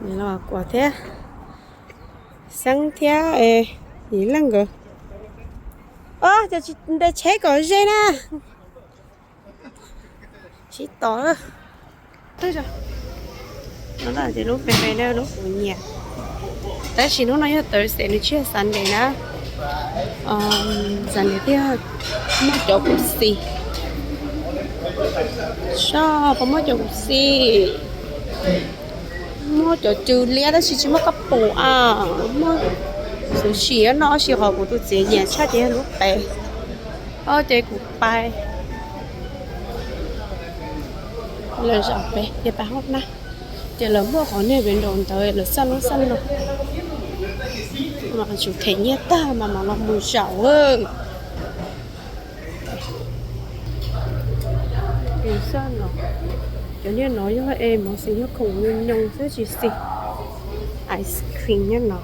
Los Kuam thiab Xeeb thiab Yim Leej nkawd. Os, cov tsis nres tsheb kom ze na. Sib tos. No ces lub pem pem na lub kuv nyiam. Tab sis hnub no yog Thursday, nws tsis yog Sunday na. Sunday thiaj muaj cov kuv xis. Soj puas muaj cov kuv xis? Muaj cov cw liab tab sis tsis muaj kab pum a. Muaj xuv sim no, tab sis qhov kuv tus txiv nyiam tshaj ces yog lub pem. Ob ces kuv pais. Lawv zaum pem ces pais hauv na. Ces lawv muaj qhov niag pem nraum ntawd lawv xaj lub xaj no. Mas tsum them nyiaj tag mas mam los mus zaum. Xaj no, cov niag no yog es mov xis yog khoom nyoos nyoos xwb tsis xis. Ice cream nyob no.